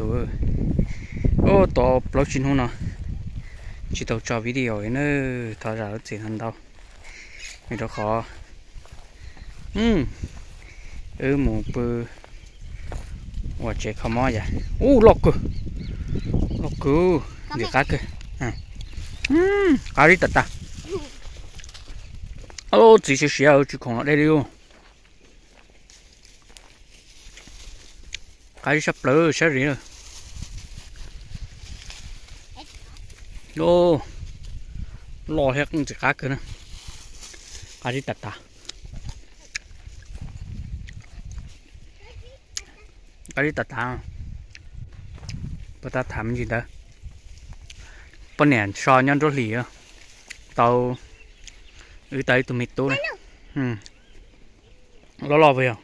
Ua tau plaub tsib hnub no tsis tau tso video na, thov zam lub txim ntau, vim rau qhov wb mus pw ua tsev kho mob yom. Ub, loj kawg, loj kawg, ntxim qab kawg. Qab zib tag tag. Txiv siav siav tsis khoom los dej li. Qab zib sab plaws sab zis. Loj thiab ntxim qab kawg na. Qab zib tag tag. Qab zib tag tag. Puas tau tham me ntsis ntawd. Poj niam so nyob nruab hlis tau, wb tau ib tug me tub na. Loj loj puas yog?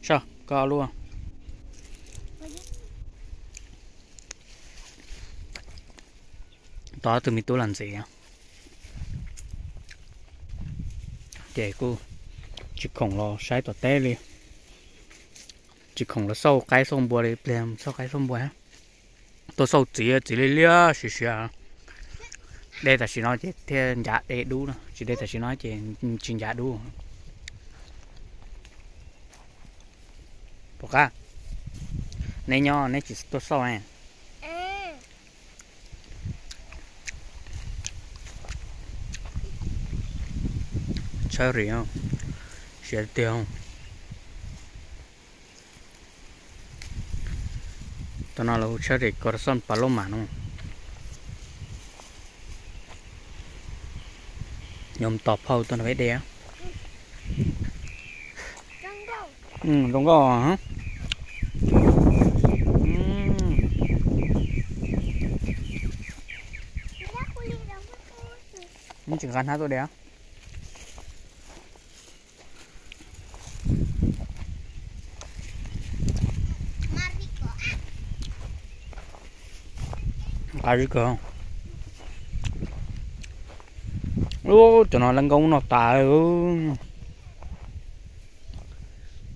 Sab koj lub. Tau tus me tub los ntxiv, ces kuj tsis khoom los saib tom teb li, tsis khoom los xauj qaib xauj npua li, pliag xauj qaib xauj npua. Tuaj xauj txiv, txiv liab liab siav siav. De tam sim no ces thiaj ncav de dub no, tsis de tam sim no ces tsis ncav dub. Pom qab, neb nyob neb tsis tuaj xauj. Tshawb ris, siav tiag. Tam no lawv hu tshawb ris corazón paloma no. Yog tos phauj tuaj nrog peb de. Zoo nkauj. Tsis nqa hnab tuaj de. Nqa zib kawg. Ub, cov no lawv nkauj muab noj tas.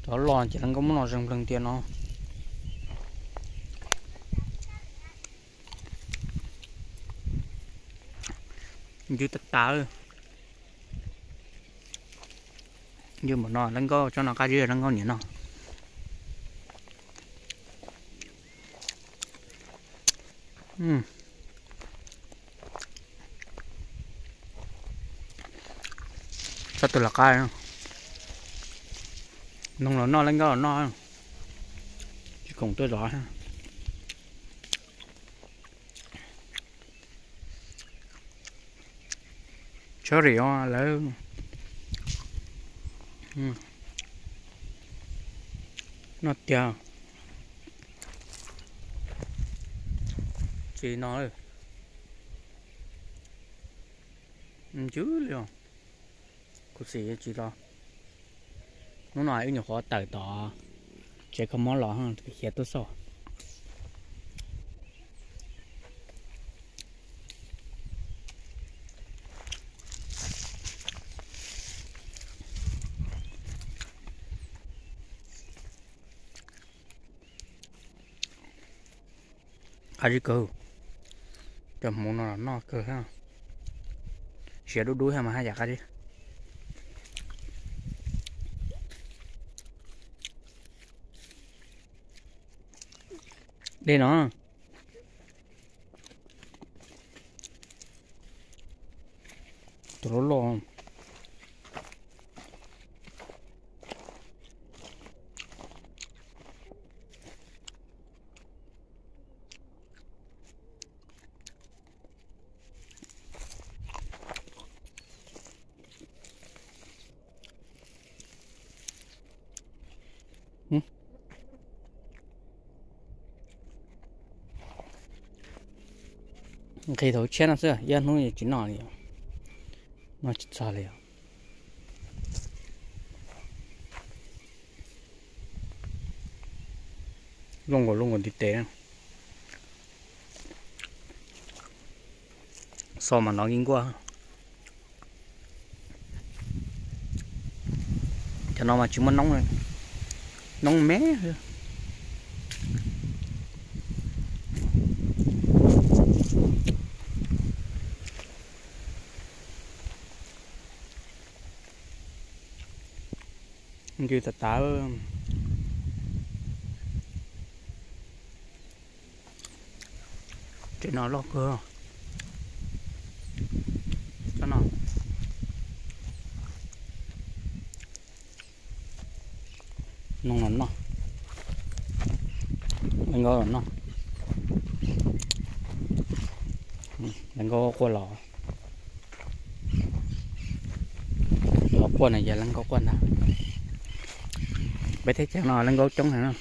Cov loj ces lawv nkauj muab noj zeeg npleeg tiag no. Ncw tas tas. Ncw npaum no lawv nkauj, tsob no qab zib lawv nkauj niam noj. Txhob tus los qab, noog los noj, lawv nkauj los noj, tsis khoom tuaj zov. Tshawb ris lawv noj tiag. Tsis no, ncw li os. Kuv txiv tsis los. Hnub no wb nyuam qhuav tawm tom tsev kho mob los, khiav tuaj xauj. Qab zib kawg. Cov hmuv no los noj kawg thiab. Siav dub dub thiab mas haj yam qab zib. De no. Tus loj loj. Nqhis thaum tshiab no xwb, ib ob hnub tsis noj li os. Noj tsis txog li os. Looj nkaus, looj nkaus ntiv tes. Xo mas nov nkuaj. Cov no mas tsis muaj noob, noob me xwb. Ncw tas tas. Tsev no loj kawg. Tsob no, noog los noj, lawv nkauj los noj, lawv nkauj quaj los, los quaj no yog lawv nkauj quaj ntag. Peb teb chaws no lawv nkauj coob heev na.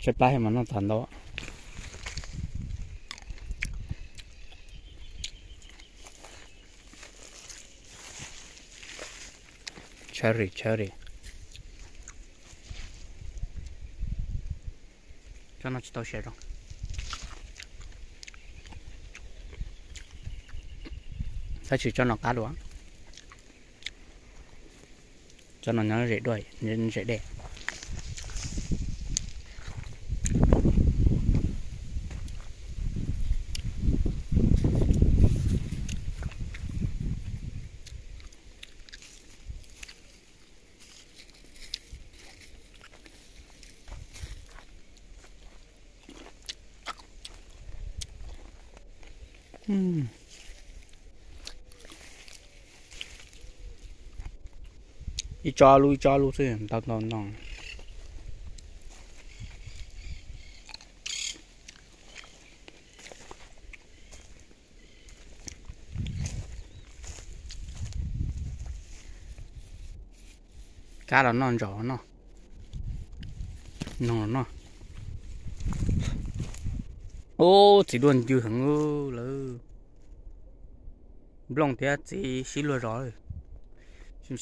Tshaib plab mas noj tag ntau. Cherry, cherry. Tsob no tsis tau siav zoo. Tab sis tsob no qab dua. Tsob no nyob zem dua, zem dej. Ib tsob lub ib tsob lub xwb ntau ntau ntau. Kab los noj, ntsaum los noj, noog los noj. Ub, txiv duaj ncw heev lawm. Nplooj thiab txiv sib luag zos,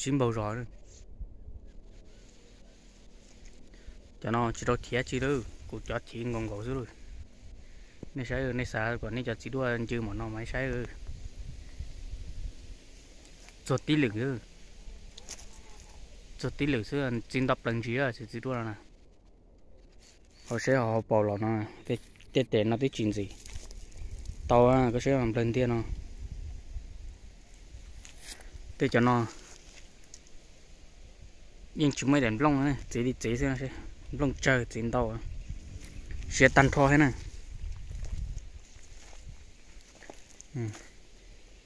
sib npaug zos. Cov no tsis rau thiav tsi lawm, kuv cov thiv nkaus nkaus xwb lawm. Nej saib, nej xav kom nej cov txiv duaj ncw npaum no mas saib. Txog tib lwm, txog tib lwm xwb txi nto plaws ntsis txiv duaj no na. Ho saib ho hauv paus los no, tej tes no twb tsis ntxim tau, koj saib nplawg ntiag no. Tej cov no yeej tsis muaj ib daim nplooj, txiv li txiv xwb, nplooj tsawg txiv ntau, siav tag nrho thiab na.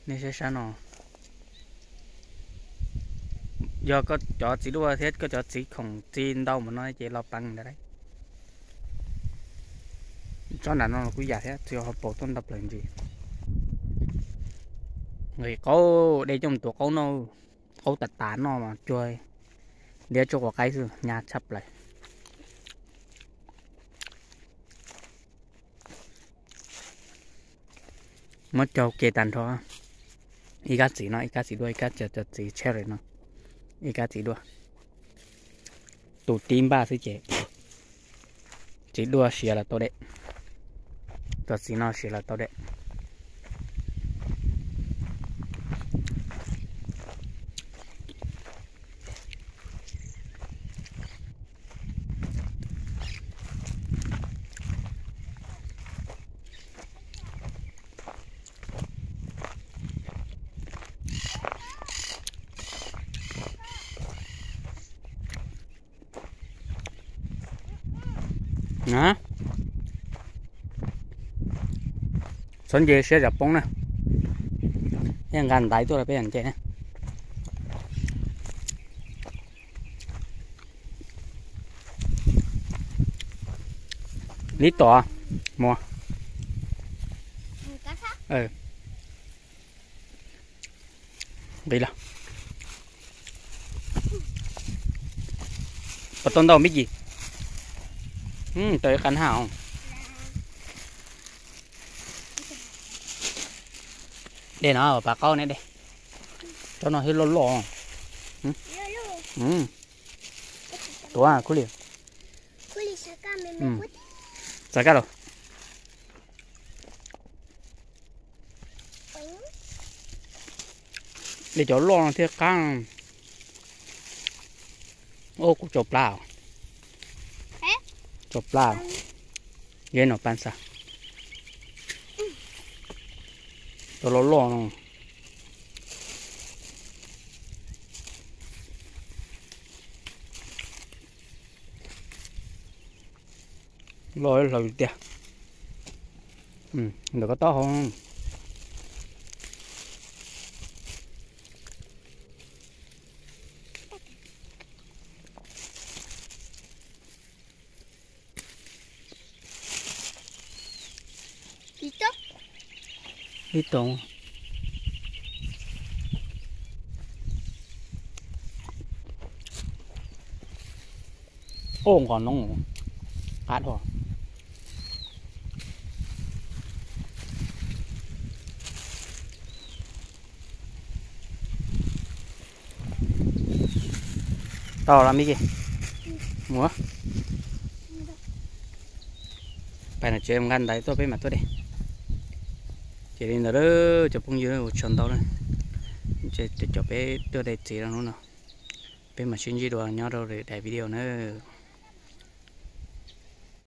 Nej saib sab no, yog koj cov txiv duaj thiab koj cov txiv khoom txi ntau mus no ces los peev ntawd lauj. Tsob nram no los kuj yam thiab, txiv hauv paus tuaj ntau plaws ntsis. Nqhis qaub, de coj mus tuav qaub noj, qaub tas tas noj mas cuag liab tsuj quav qaib xwb, nyab tshaj plaws. Muab caug ke tag nrho, ib kab txiv no, ib kab txiv duaj, ib kab cov txiv cherry no, ib kab txiv duaj. Tus tib npaj xwb ces txiv duaj siav los tau deb, cov txiv no siav los tau deb. Txhob nce siab zam poob na, nqa ntaiv tuaj rau peb nce. Lib tom mus. Nqis los. Puas tau ntau me ntsis? Tau ib qab haj. Dej no pas qaub ne dej. Tsob no thiab loj loj. Tuav khub li. Txav kab los. Dej cov loj no thiaj qab. Ub, kuv tsau plab, tsau plab, yog no pab xav, tau loj loj no, loj hlaws tiag. Ntawm ko taub hau. Ib too. Ub, nqos noob, qab dhau. Tau los me kis, mus. Pais no tsev nqa ntaiv tuaj peb mam tuaj de. Ces li ntawd cov phooj ywg, ua tsaug ntau na, cov peb tuaj de txiv rau hnub no. Peb mam sib ntsib dua nyob rau lwm daim video nawb.